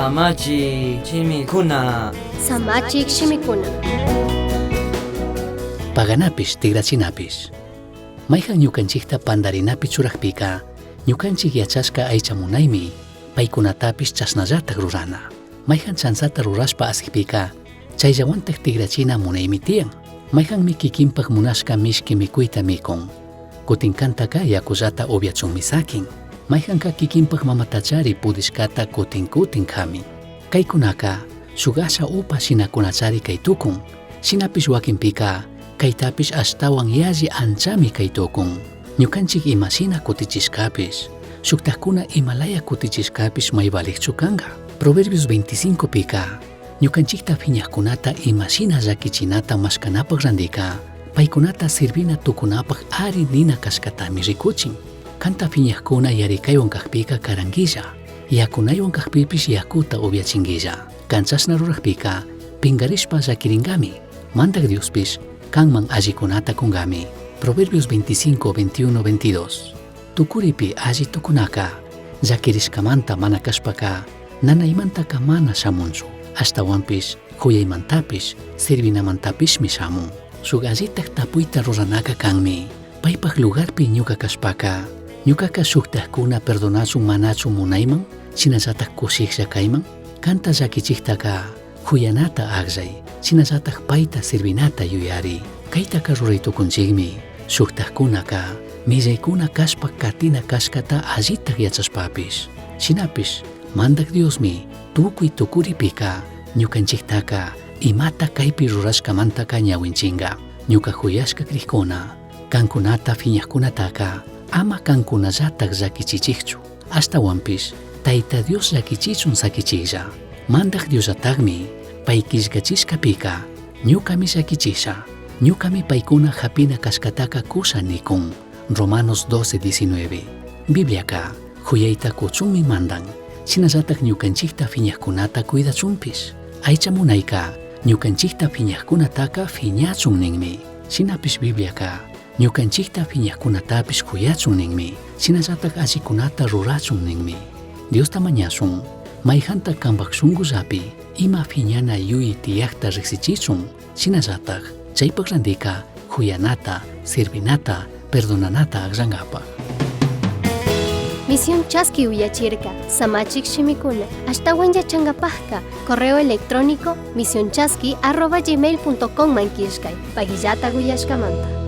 Samachik shimikuna. Samachik shimikuna. Paganapish tigrachinapish. Maijan ñucanchijta pandarinapi churajpica, ñucanchij yachashca aicha munaimi, paicunatapish chashnallataj rurana. Maijan chanzata rurashpa asijpica, chayllawantaj tigrachina munaimi tiyan. Maijanmi kikinpaj munashca mishqui micuita micun. Cutin cantaca yacullata ubyachunmi saquin. Maijanca kikinpaj mamatachari pudishcata cutin cutin jamin. Caicunaca shuj asha upa shinacunachari cai tucun. Shinapish huaquinpica caitapish ashtahuan yalli anchami cai tucun. Ñucanchij ima shina cutichishcapish, shujtajcuna imalaya cutichishcapish mai valijchu canga. Proverbios 25 pica, ñucanchijta fiñajcunata ima shina llaquichinata mashcanapaj randica, paicunata sirvina tucunapaj ari nina cashcatami ricuchin. Canta fiñajcuna yaricaihuan cajpica caranguilla, yacunaihuan cajpipish yacuta ubyachinguilla. Can chashna rurajpica, pingarishpa llaquiringami, Mandaj Diospish canman allicunata cungami. Proverbios 25, 21, 22. Tucuripi alli tucunaca, llaquirishcamanta mana cashpaca, nanaimantaca mana shamunchu. Ashtahuanpish, juyaimantapish, sirvinamantapishmi shamun. Shuj allitaj tapuita ruranaca canmi. Paipaj lugarpi ñuca cashpaca, ñucaca shujtajcuna perdonachun manachu munaiman, shinallataj cushijlla caiman? Canta llaquichijtaca juyanata agllai, shinallataj paita sirvinata yuyari. Caitaca rurai tucunchijmi. Shujtajcunaca millaicuna cashpa catina cashcata allitaj yachashpapish. Shinapish, Mandaj Diosmi tucui tucuripica ñucanchijtaca imata caipi rurashcamantaca ñahuinchinga. Ñuca juyashca crijcuna, cancunata fiñajcunataca ama cancunallataj llaquichichijchu. Ashtahuanpish Taita Dios llaquichichun saquichijlla. Mandaj Diosllatajmi pai quillcachishcapica ñucami llaquichisha, ñucami paicuna japina cashcataca cusha nicun. Romanos 12, 19. Bibliaca juyaita cuchunmi mandan, shinallataj ñucanchijta fiñajcunata cuidachunpish. Aicha munaica ñucanchijta fiñajcunataca fiñachun ninmi. Shinapish Bibliaca ñucanchijta fiñajcunatapish juyachun ninmi. Shinallataj allicunata rurachun ninmi. Diosta mañashun, maijanta cambaj shungullapi ima fiñana yuyai tiyajta rijsichichun. Shinallataj chaipaj randica juyanata, sirvinata, perdonanata agllangapaj. Misión Chaski uyachirka, Samachik shimikuna, ashtawan yachangapajka, correo electrónico misionchaski@gmail.com man killkay, pagillata uyashkamanta.